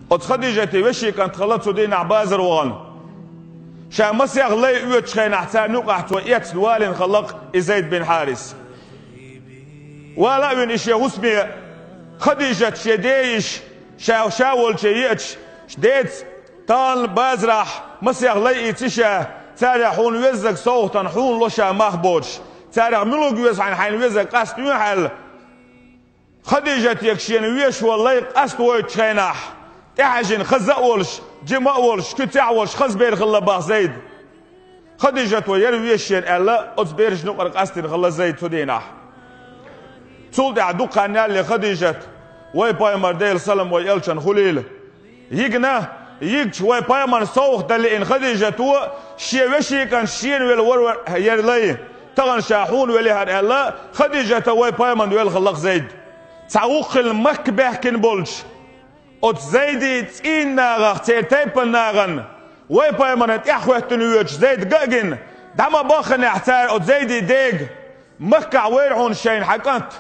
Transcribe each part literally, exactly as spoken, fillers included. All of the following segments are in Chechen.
Оцу Хадижатан вешин кӀант хилла цу дийнахь базар вахана. Ша масех лай оьцучу хенахь царна юкъахь цо эцна валийна хилла-кх и Зайд бин Хьарис. Вала а вина и шен хӀусаме, Хадижат шен ден йиша, ша, ша волчу еача, деца, тахана базарахь масех лай ийци ша, царех хьуна веззарг совгӀатана хьуна ло ша мах боцуш, царех муьлхарг веза хьайна, хьайна везарг къастайо аьлла. Хадижате шена везаш волу лай къастойтучу хенахь, тӀехьаьжжина хаза а волуш, жима а волуш, куьцехь а волуш хаза бер хилла бах Зайд. Хадижата яра везаш шена аьлла, оцу берашна юкъара къастийна хилла Зайд цу дийнахь. Цул тӀаьхьа дукха хан ялале Хадижат, вай пайхамар, Делан салам вай элчанна хуьлийла, йигна, йигча вай пайхамарна совгӀат дан лиъна Хадижата шен вешин кӀант шена велла вара яра лай, тахана ша хьуна велла хӀара аьлла, Хадижата вай пайхамарна велла хилла-кх Зайд. Цхьа вукху хилла Макка баьхкина болчу оцу Зайдин цӀийнан нахах, церан тайпанан нахана вай пайхамарна тӀаьхьахӀоьттина воьдуш Зайд ган а гина, дӀа ма бахханехь цара оцу Зайдин дега: «Маккахь вайра хьуна шайна хьан кӀант».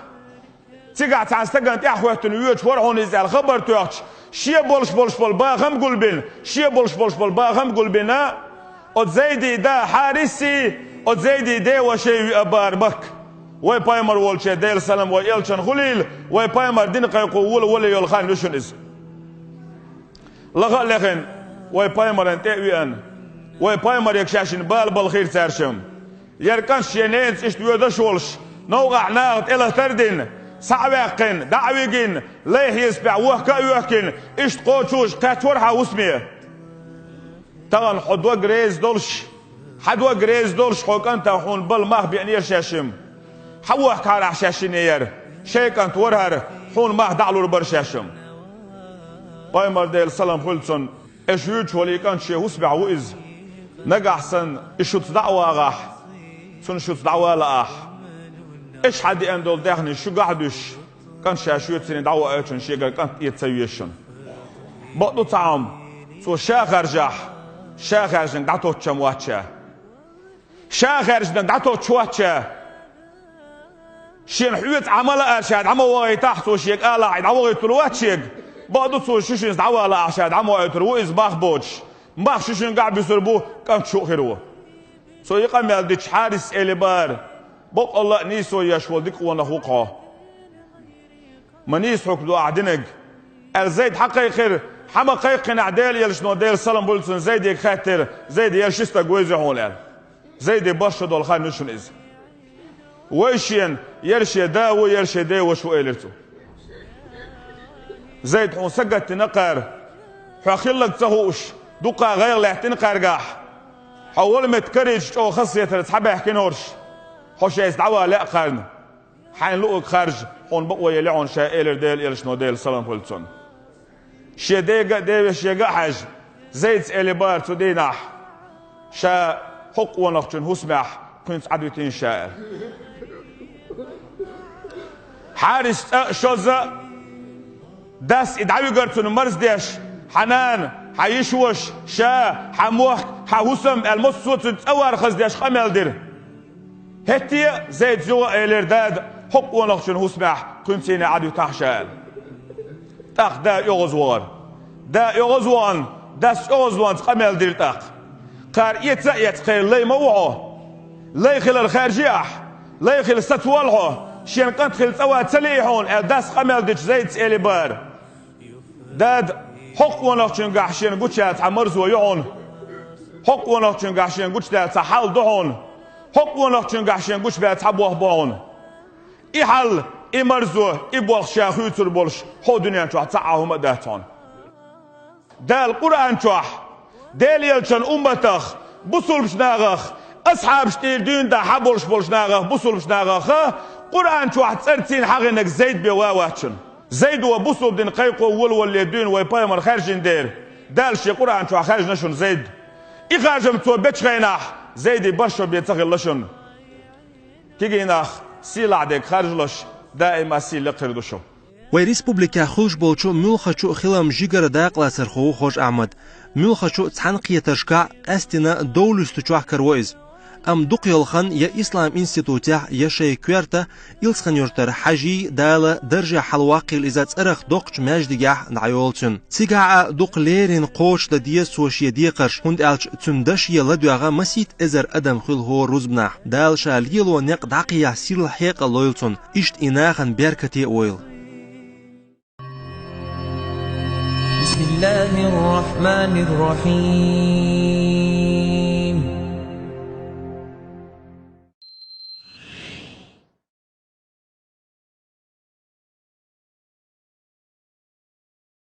Цигахь цхьана стагана тӀаьхьахӀоьттина воьдуш вара хьуна иза аьлла хабар тоьхча, шен болуш болуш болу бахам а гулбина, шен болуш болуш болу бахам а гулбина, оцу Зайдин да Хьариси, оцу Зайдин ден ваши веа бара Макка. Вай пайхамар волчу Делан салам вай элчанна хуьлийла, вай пайхамар дин кхайкхо вола вале йолу хан ю шуна иза. Лаха а лехна, вай пайхамарна тӀе а веана, вай пайхамаре шаьшшинна бала балхийра цаьршинна. Яра кӀант шен ненаца иштта воьдуш волуш, новкъахь наха тӀелатар а дина, схьа а ваьккхина, дӀа а вигина, лай хьесапехь вохка а воьхкина, иштта кхочуш кхеттора хьан хӀусаме. Тахана хьо дог реза долуш, хьан дог реза долуш хьо кӀантана хьуна бала мах беанера шаьшшимма. Хьан вохкахьара ахь шаьшшинна яра, шайн кӀант вара хӀара, хьуна мах дӀа а лур бара шаьшшимма. Пайхамар, Делан салам хуьлда цунна, аша вуьйцуш волу и кӀант шен хӀусамехь ву иза. Нагахь санна и шуьца дӀа а вагӀахь, цунна шуьца дӀа а вала ахь. Аша хьан деана долу даьхни шуьгахь а дуьсуш, кӀант ша шуьцаний дӀавоуьйтуш шегара кӀант эца ца веза шуна. Бакъ ду цхьа хӀума, цо ша харжахь, ша хаьржинарг дӀатоттуш ма вац ша. Ша хаьржинарг дӀатоттуш вац ша. Шена хьоьца Ӏамал а ара ша дӀа ма вахийтахь, цо шега алахь, и дӀавахийтур вац шега. Бакъ ду, цо шу шинца дӀавала ахь ша дӀа ма вахийтур ву иза мах боцуш. Мах шу шуьнгахь а буьсур бу, кӀант шу а хир ву. Цо и къамел дича Хьарис элира бара: «Бакъалла а нийсо еш волу дика къонах ву-кх хьо». «Ма нийса хӀума ду ахь динарг», — аьлла Зайд хьакхайкхира. Хьан ма кхайкхинехь, Делан элчано, Делан салам хуьлда цунна, Зайдига хаьттира: «Зайд, яра ши стаг вевзий хьуна?» — аьлла. Зайде барх шо долу хан ю шуна иза. «Вай шена, яра шен да ву, яра шен ден ваша ву», — элира цо. «Зайд, хьуна сагатдина кхара, хьо хилларг ца хууш, дукха гӀайгӀа лаьттина кхаьргахь. Хьо волу метта карийча чӀогӀа хазахетар цхьа баьхкина хӀорш. Хьо шайца дӀавала лаьа кхарна. Хьайна луург харжа, хьуна бакъо елла хьуна ша», — элира Делан элчано, Делан салам хуьлда цунна. Шен дега а, ден вешега а хьаьжна, Зайдас элира бара цу дийнахь: «Ша хӀокху къонахчун хӀусамехь кхуьнца Ӏадвитийша ша», — аьлла. Хьарис цкъа а, шозза а, дас и дӀавигар цунна марздеш: «Хьан нана, хьан йиша-ваша, ша, хьан мохк, хьан хӀусам», — аьлла, массо а цуьнан цӀа вар хаза деш къамел дира. ХӀетте а Зайдас юха а элира: «Дада, хӀокху къонахчун хӀусамехь кхуьнцийна Ӏадвитахь ша», — аьлла. ТӀаккха да оьгӀазвахара. Да оьгӀазвахана, дас оьгӀазваханца къамел дира тӀаккха: «Кхара эца а эцна, кхеран лай ма ву хьо. Лай хилар хаьржи ахь, лай хила сацавал хьо, шен кӀант хила цӀа ван ца лиъий хьуна», — аьлла, дас къамел дича Зайдас элира бара: «Дада, хӀокху къонахчуьнгахь шена гучудаьлла цхьа марзо ю хьуна. ХӀокху къонахчуьнгахь шена гучудаьлла цхьа хьал ду хьуна. ХӀокху къонахчуьнгахь шена гучубаьлла цхьа болх бу хьуна. И хьал, и марзо, и болх ша хуьйцур болуш хӀокху дуьнен чохь цхьа а хӀума а дац хьуна». Дала Къуръан чохь Делан элчан умматах, бусулбачу нахах, асхьабаш тӀера дуьйна тӀехь хьан болуш болчу нахах, бусулбачу нахаха, Къуръан чохь цӀарцийна хьахийнарг Зайд бен ван вац шуна. Зайдо бусулба дин кхайкхо волавалале дуьйна вай пайхамар хаьржина дера, Дала шен Къуръан чохь хаьржина шуна Зайд. И харжам цо бечу хенахь, Зайде барх шо бен ца хилла шуна. Кегий нах, сийлахь дерг харжалаш, даима сийлахь хир ду шу. Вай республикехь хуьлуш болчу муьлххачу а хилам жигара дакъалацархо ву Хож-Ахьмад. Муьлххачу а цхьаьнакхетаршкахь къаьстина дов луьстучохь караво иза. Амма дукха йолу хан я ислам институтехь, я шайн коьрта Илсхан-Юьртара Хьаьжин, Дала дарже хьалаваккхийла иза, цӀарах доккхачу маьждигехь дӀайолу цуьнан. Цигахь а дукха леррина кхочушдан деза цо шен декхарш, хӀунда аьлча цуьнан даше ладоьгӀна масийтта эзар адам хуьлу хӀора рузбанахь. Дала ша лело некъ дӀакхехьа сирла хьекъал лойла цунна. Иштта и нахана беркате а войла. بسم الله الرحمن الرحيم.